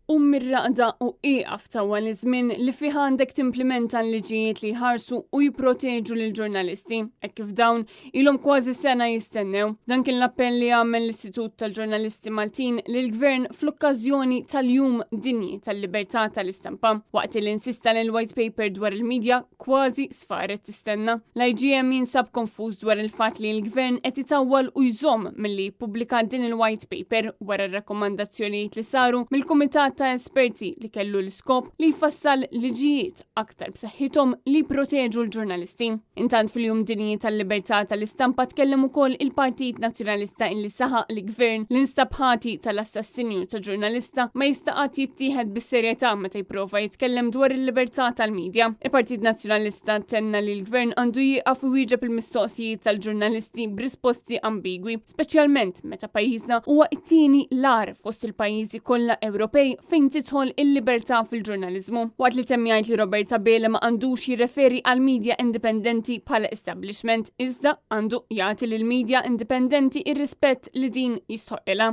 Qum mir-raqda u ieqaf tawwal iż-żmien li fih għandek timplimenta l-liġijiet li jħarsu u jipproteġu lill-ġurnalisti, hekk kif dawn ilhom kważi sena jistennew. Dan kien l-appell li għamel l-Istitut tal-Ġurnalisti Maltin lill-Gvern fl-okkażjoni tal-Jum Dinji tal-Libertà tal-Istampa, waqt li insista li l-White Paper dwar il-midja kważi sfaret tistenna. L-IGM jinsab konfuż dwar il-fatt li l-Gvern qed itawwal u jżomm milli jippubblika din il-White Paper wara r-rakkomandazzjonijiet li saru mill-Kumitat ta' Esperti li kellu l-iskop li jfassal liġijiet aktar b'saħħithom li jipproteġu l-ġurnalisti. Intant fil-Jum Dinji tal-Libertà tal-Istampa tkellem ukoll il-Partit Nazzjonalista illi saħaq li Gvern li nstab ħati tal-assassinju ta' ġurnalista ma jista' qatt jittieħed bis-serjetà meta jipprova jitkellem dwar il-libertà tal-midja. Il-Partit Nazzjonalista tenna li l-Gvern għandu jieqaf iwieġeb il-mistoqsijiet tal-ġurnalisti b'risposti ambigwi, speċjalment meta pajjiżna huwa t-tieni l-agħar fost il-pajjiżi kollha Ewropej fejn tidħol il-libertà fil-ġurnaliżmu. Waqt li temm jgħid li Robert Abela ma għandux jirreferi għall-media indipendenti bħala establishment, iżda għandu jagħti lill-media indipendenti r-rispett li din jistħoqqilha.